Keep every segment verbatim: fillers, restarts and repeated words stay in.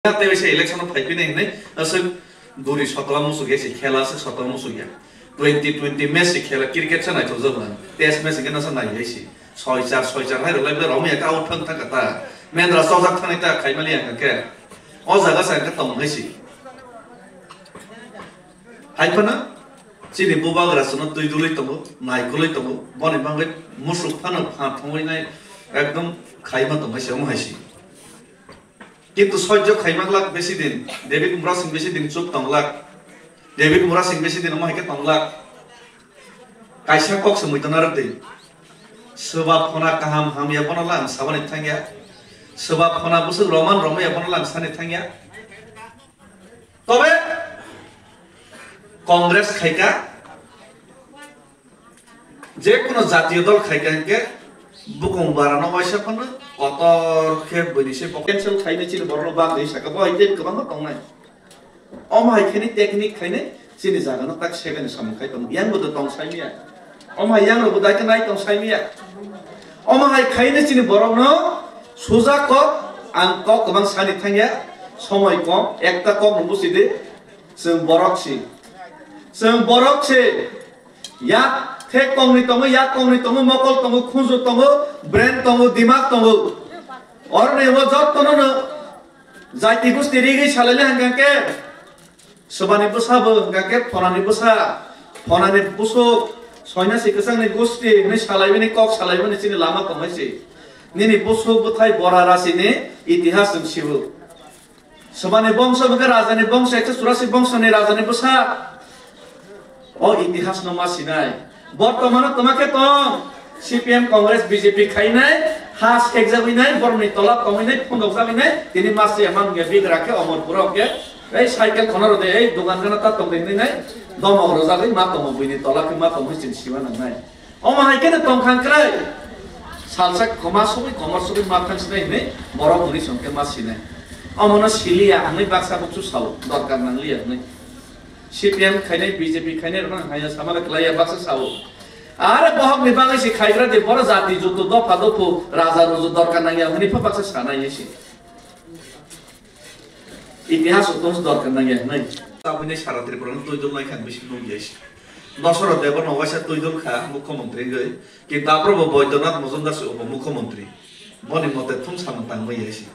Tei se election o phai phinai hinwi aswk duri sotla musuk ya se khela aswk sotla musuk ya. Twenty twenty match se khela cricket sa naithok jago ang. Test match hwnkhe nasa nai ya se. Soi char soi char hai rwlai bwlai romwi ya ka out thang thang ka ta. Mendra chojak thani ta khai mali ang khe. O jaga sa khe tong hai se. Hai phano chini bubagra chwngno twi dulwi tongo, naikolwi tongo. Boni bagwi musuk phano pha thongwi nai ekdom khai ma tong hai se omo hai se. Kintu sojjo khaima glak besi din, David Murasing besi din chuk tong glak. David Murasing besi din omo hai khe tong glak. Kaisa kok se muiton arwk di. Swba phona kaham hamya bono lang sabani thangya. Swba phona bwswk roman romya bono lang sani thangya. Tobe Congress khaika, je kono jatiyo dol khaika hinkhe bukung barano waisa phano kotor khe buini se cancel khaina chini borok bak di saka bo hai kwbangma tongnai. Omo hai khani technique khainai chini jagano tak sebani samung khai tongo. Yang bo tong saimiya. Omo hai yang rok bo dai nai tong saimiya. Omo hai khainai chini borokno suja kok ang kok kwbang sani thangya. Somoi kom ekta kok no busi di. Chwng borok si. Chwng borok si. Yak thek kongni tongo, yak kongni tongo, mokol tongo, khunju tongo, brain tongo, dimak tongo. Oroni o jottono no jati gusti rigwi salaile hangkha khe. Swbani bwsa bo hwnkha khe phonani bwsa, phonani bwswk, soinasi kwchangni gusti hwnwi salaibini kok salaibini chini lama tongmai se. Nini bwswk bwthai bora rasini itihas nwng sibu. Swbani bongso hwnkhe rajani bongso, ekso churasi bongsoni rajani bwsa. O itihasno ma sinai. Bortomano twma khe tong. C P M, Congress, B J P khainai, ha sekjagwinai, borokni tola tongwinai, phundokjagwinai, tini ma se man hwnkhe bigra khe omor pura hwnkhe, ei cycle khonaro de, ei dogan gana ta tongwi nai, domo rwjagwi ma tongo buini tola khe ma tongwi chini siwa nangnai. Omo hai khe tong khang krai. Salsa koma sugwi komor sugwi ma thang sinai hinwi borok bwrwi song khe ma sinai. Omono siliya hwnwi baksa buksu sao, dorkar nangliya hwnwi. C P M khainai, B J P khainai rokno ang haya samala kwlaiya baksa sao. Are bohokni bagwi se khaigra de, boro jati juto dopha dophu raja ruju dorkar nangya hwnwi pha baksa sanai se. Itihas o tong dorkar nangya hwnwi. Tabwini sara Tripura no twi dul nai khan bisi nukya se. Dosoro Debbarma waisa twi dul kha mukhyamantri wngwi. Kintu aphuru bo Baidyanath Majumdar se upo mukhyamantri. Boni mote thum samung tangwi ya se.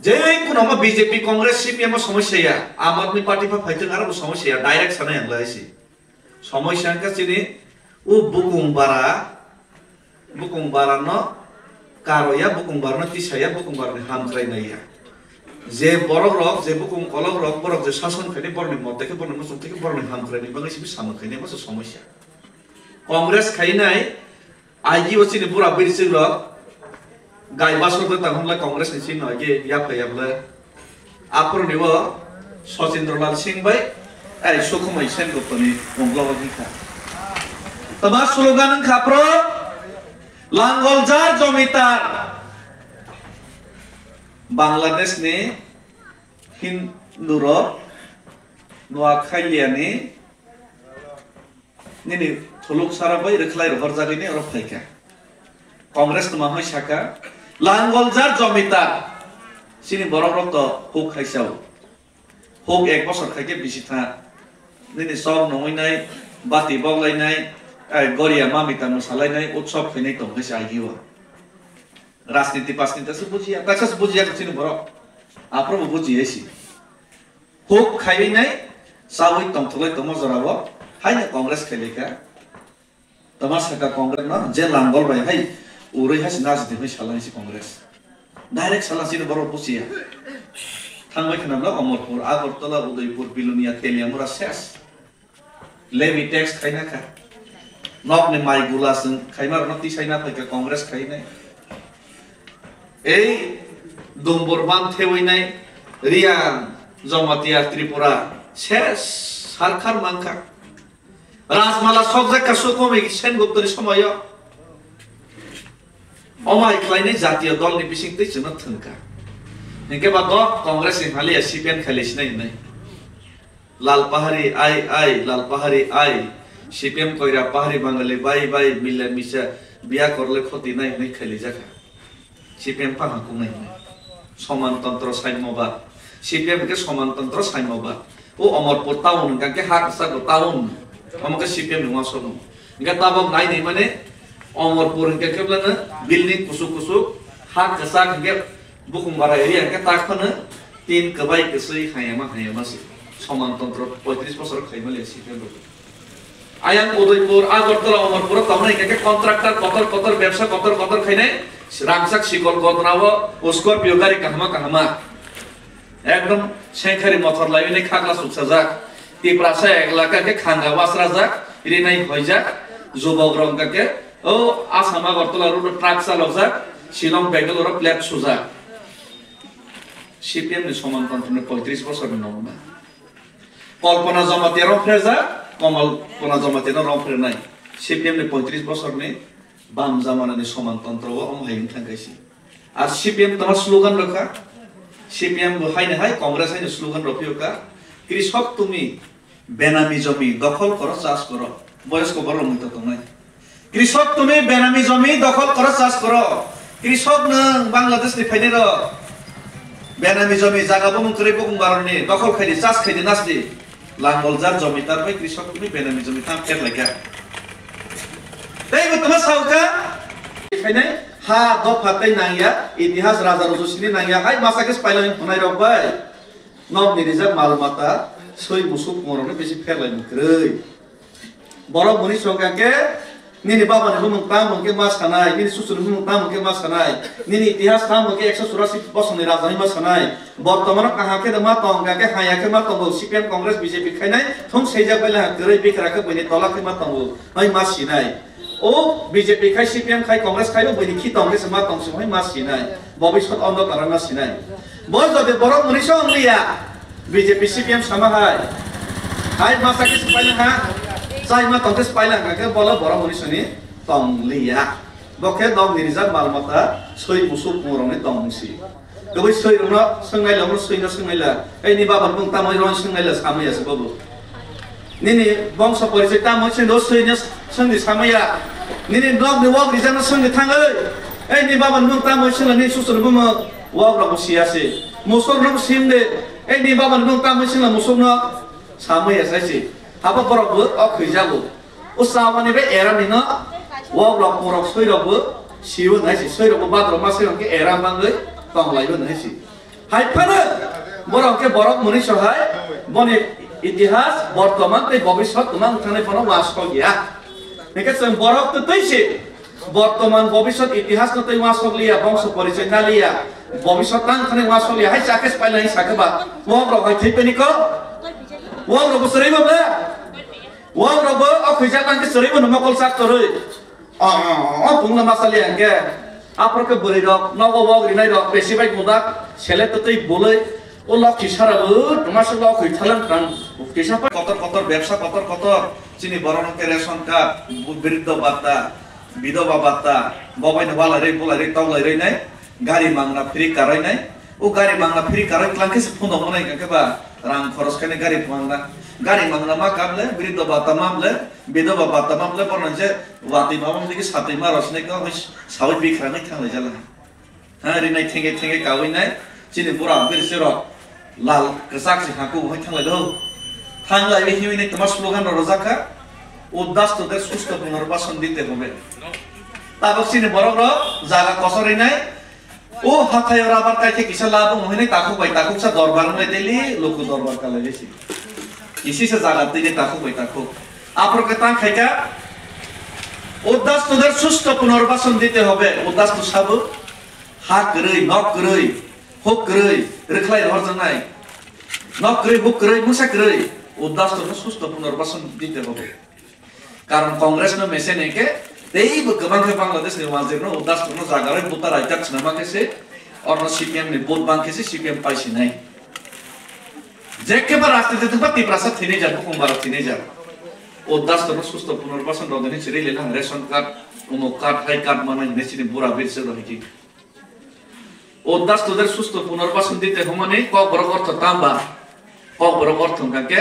Je kuno ma B J P, Congress, C P M o somosya ya, Aam Aadmi Party pha phaithwng aro bo somosya ya, direct sanai ang lai se. Somosya wngkha chini o bukung bara, bukung bara no karo ya, bukung bara no tisa ya, bukung bara ni ham khlai nai ya. Je borok rok, je bukung kolok rok, borok je sason khaini borok ni mote khe, borok ni muchung khe, borok ni ham khlai ni bagwi simi samung khaini ma se somosya. Congress khainai, I G o chini bura birchik rok, gai basok de tang hwnle Congress ni chini no age yapha yaple. Aphuru ni bo Sachindralal Singh bai, ai Sukhumai Sen Gupta ni unglo wngkha. Tama slogan wngkha pro, Langoljar Jomitar. Bangladesh ni Hindu rok Noakhai liani nini thuluk sara bai rwkhlai rohorjagwi ni oro phaikha. Congress tuma hwnwi sakha, "Langoljar Jomitar, chini borok rok to huk khaisao. Huk ek bosor khaikhe bisi tha. Nini sok nungwi nai, bati boklai nai, ai goria mamita mwsalai nai, utsob khainai tong khe se agio." Rajniti pasniti se bujiya, taksa se bujiya chini borok. Aphuru bo bujiya si. Huk khaiwi nai, chawi tongtholai tongma jorao, haino Congress khailai kha. Tama saka Congress no, je langol bai hai, urui hai se naji de hai salai si Congress. Direct salai si borok busiya. Thangbai khna bla Omorpur, Agartala, Udaipur, Bilonia, Teliamura ses. Levy tax khaina kha. Nokni mai gula chwng khaima rokno tisai na phaikha Congress khainai. Ei dumbur ban thewinai Riang, Jamatia, Tripura ses sarkar mankha. Rajmala sokjak kha Sukhumai Sen Guptani somoyo. Omai khlainai jatiyo dolni bising twi chwngno thwngkha. Hinkhe ba do Congress ni haliya C P M khailai sinai hinai. Lal Pahari ai ai, Lal Pahari ai, C P M koira Pahari Bangali bai bai, mila misa biya korle khoti nai hinwi khailijakha. C P M pha hangkuk nai hinwi. Soman tontro saimobad. C P M hwnkhe soman tontro saimobad. O Omorpur town hwnkha khe ha kwchak bo town. Omo khe C P M ni uansukmung. Hwnkhe tabok nai nai mane Omorpur hwnkhe khe bwlano building kuchuk kuchuk, ha kwchak hwnkhe Bukhung bara area hwnkhe tak phano tin kwbai kwsui hayama hayama se. Soman tontro poitris bosor khaima le C P M rok. Ayang Udaipur, Agartala, Omorpuro tongnai hwnkhe contractor kotor kotor, bebsa kotor kotor khainai, rangchak sikol godnao, o Scorpio gari kahama kahama. Ekdom sengkhari mothor laiwi nai khakla suksajak. Tiprasa elaka khe khanga wasrajak, rinai hoijak, jubok rok khe, o Assam Agartala road o truck chalokjak, Shillong Bangalore o plate sujak. C P M ni soman tontro ni poitris bosor ni nongma. Kalpana Jamatia rong phrejak, Kalpana Jamatia no rong phrenai. C P M ni poitris bosor ni bam jamana ni soman tontro o omo hai wng thang kaisi. Ar C P M tama slogan rokha, C P M bo haino hai, Congress haino slogan rok phiyokha, "Krishok tumi benami jomi dokhol koro, chas koro." Boyos ko borok mui to tongnai. Krishok tumi benami jomi dokhol koro, chas koro. Krishok nwng Bangladesh ni phainai rok. Benami jomi jaga bumung kwrwi bukung baroni dokhol khaidi, chas khaidi, nasdi. Langoljar jomitar bai krishok tumi benami jomi tam kher laikha. Tei bo tuma sauka. Phainai ha dopha tei nangya, itihas raja ruju sini nangya, hai masa khe spailawi hwnai rok bai. Nokni rijak mal mata, swi musuk pungrokno bisi pherlaimung kwrwi. Borok muni songkha khe nini baba ni bumung tamo hwnkhe ma sanai, nini susuni bumung tamo hwnkhe ma sanai, nini itihas tamo hwnkhe ekso churasi bosongni raja hwnwi ma sanai. Bortomano kaham khe ma tong kha khe haya khe ma tongo, C P M Congress B J P khainai thung seijak bai laha kwrwi bikra khe buini tola khe ma tongo hwnwi ma sinai. O B J P khai, C P M khai, Congress khai, o buini khi tong khe se ma tong se hwnwi ma sinai. Bobiswat ondokar ma sinai. Bo jodi borok muni se wng liya, B J P C P M sama hai. Hai masa khe se paila ha, chai ma tong khe se paila ha khe bolo borok muni soni tong liya. Bo khe nokni rijak mal mata swi musuk pungrokni tong si. Kwbwi swi rokno swngnai la, swi no swngnai la. Ei ni baba ni bung tamo rong swngnai la samwi ya se bobo. Nini bongso porichoi tamo chwngno swino swngdi samaya. Nini nokni wak rijakno swngdi thangwi. Ei ni baba nwng tamo chwngno ni susur bumo wak rok bo siya se. Musuk rok bo simde. Ei ni baba nwng tamo chwngno musuk no samaya sai se. Habo borok bo o khwijago. O samani be era nino wak rok murok soi rok bo siyo nai se. Soi rok bo badro ma soi rok ke era mangwi tong lai bo nai se. Hai phano borok khe borok muni sohai boni itihas, bortoman tei bobiswat twma wngthangni bono uansuk ya. Hingkhe chwng borok twi twi se bortoman bobiswat itihas no tei uansuk liya, bongso porichoi na liya, bobiswat tang thani uansuk liya, hai chakhe se pailai sakhe ba, wak rok hai thwi peni ko, wak rok bo chwrwi bo ble, wak rok bo o khwijak tang khe chwrwi bo no mokol chak torwi. O, o, o, bungno masa liya hingke. Aphor khe bwrwi rok, nogo wok rinai rok, besi bai budak, sele twtwi bulwi, o lok kisa rok, o, tuma se lok hoi thalang kang, kisa pai kotor kotor, bebsa kotor kotor, chini borok no khe ration card, bu-, briddo bhatta, bidoba bhatta, bobai no walai rwi, bulai rwi, toklai rwi nai, gari mangna free karwi nai, o gari mangna free karwi tlang khe se phunuk manai hingke ba, rang khoros khe nai gari mangna, gari mangna ma kable, briddo bhatta ma ble, bidoba bhatta ma ble, borno je, Watwi mama digi satwi ma rosne ko hoi sawi bikhrangwi thanglai jala. Ha rinai thenge thenge kawi nai chini bura birse rok lal kwchak se haku hoi thanglai do. Thanglai bi hiwi nai tama slogan rok rojak kha. Uddas toder susto punarbasan dite hobe. Tabok chini borok rok jaga kosor rinai O hathai o rabar kaithe kisa labung hwnwi takhuk bai takhuk sa dorbar wngwi daily luku dorbar kalai risi. Isi sa jaga twi takhuk bai takhuk. Aphuru khe tang khaika. Uddas toder susto punarbasan dite hobe. Uddas to sabo ha kwrwi, nok kwrwi, huk kwrwi, rwkhlai rohorjaknai. Nok kwrwi, huk kwrwi, mungsa kwrwi. Uddas to susto punarbasan dite hobe. Karon Congress no mesen hingke teibo kwbang khe Bangladesh ni wazir no Uddas no jaga rwi buta raijak swnama khe se orno C P M ni vote bang khe se C P M pai sinai. Je khe ba rajniti thwngba Tiprasa thwinai jak, bukhung bara thwinai jak. Uddas no susto punarbasan rw hwnwi chiri le lang ration card, umuk card, hai card manai hwnwi chini bura birse rw hiki. Uddas toder susto punarbasan dite hwnmani kokborok ortho tamba? Kokborok ortho hwnkha khe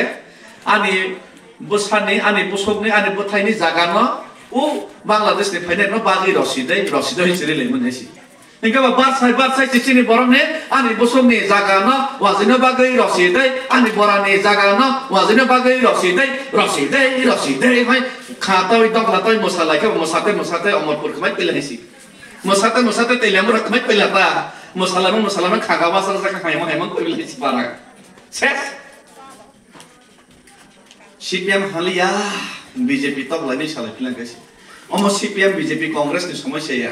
ani bwsani, ani bwswkni, ani bwthaini jagano o Bangladesh ni phainai no bagwi roside, roside hinwi chiri laimani hai se. Hingke ba barsai barsai chichini borok ni ani bosong ni jaga no wajino bagwi rosi dei, ani bora ni jaga no wajino bagwi rosi dei, rosi dei, rosi dei, hai kha tawi dongla tawi mosa lai khe mosa tei mosa tei omor pur khmai pila hai si. Mosa tei mosa tei tei lemur khmai pila ta. Mosa lai mosa lai kha ga basa sa kha hai mo hai mo koi pila hai si para. Ses. C P M haliya, B J P tok lainwi salai philang kaisa. Omo C P M B J P Congress ni somoi se ya.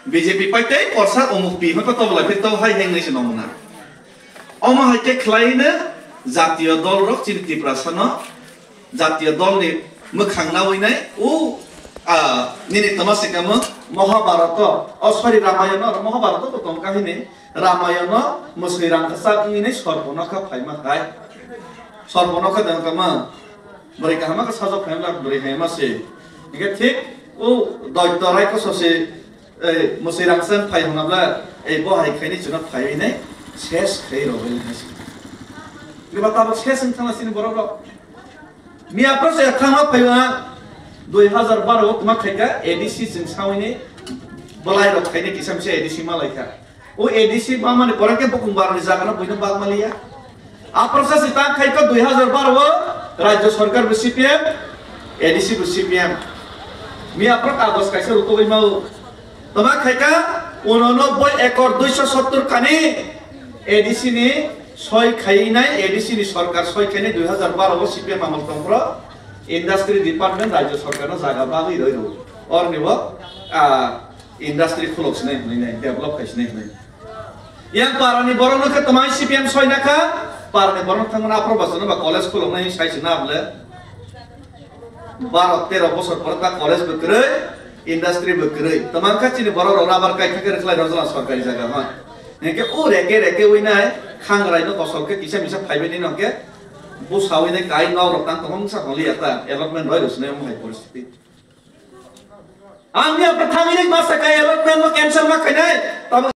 B J P pai tei korsa omuk pi hoi pa tok lai phi tok hai heng nai se nong na. Omo hai khe khlai no jatiyo dol rok chini Tiprasa no jatiyo dol ni mwkhang nawi nai u, ah, nini tama se kamo Mahabharata, oh sorry, Ramayana, Mahabharata to tong kahini. Ramayano mwswi rang kwchak wngwi nai sorpono kha phaima hai. Sorpono kha dang kama. Bwrwi kahama kha sajak phaima bwrwi hai ma se. Hingke thik o doito raikoso se, eh, mwswi rang chen phai hwnabla, eh, bo hai khaini chwngno phaiwi nai ses khai rogwi nai se. Hingke ba tabuk ses wng thangna sini borok rok. Miya pro se thangma phaiwa dui hazar baro o tuma khaika A D C chwng sawini bwlai rok khaini kisa misa A D C malai kha. O A D C mamani pore khe bukung baroni jaga no buino bak maliya. Aproksa se tang khaika dui hazar baro o rajya sarkar bo C P M, A D C bo C P M. Miya pro kagos kaisa rutugwi mau. Toma khaika unonobboi ekor duiso sottor kani A D C ni soi khainai, A D C ni sorkar soi khainai dui hazar baro o C P M amol tongphro industry department rajya sorkar no jaga bagwi roi rw. Orni bo, ah, industry khulok sinai hwnwi nai, develop khai sinai hwnwi. Yang parani borok no khe toma C P M soi nakha, parani borok no thangmani aphro basa no ba college khulok nai sai se na bole. Baro tero bosor pore ta college bo kwrwi, industry bo kwrwi. Toma kha chini borok rok rubber kai thake rwkhlai rw jala sorkari jaga ma. Hingke o reke reke wi nai khangrai no kosol khe kisa misa phaibai ni no khe busawi nai kai nok rok tang tongma mungsa holi ya ta allotment roi rw sinai omo hai poristiti. Ang ni apra thangwi nai masa kai allotment no cancel ma khainai. Tamo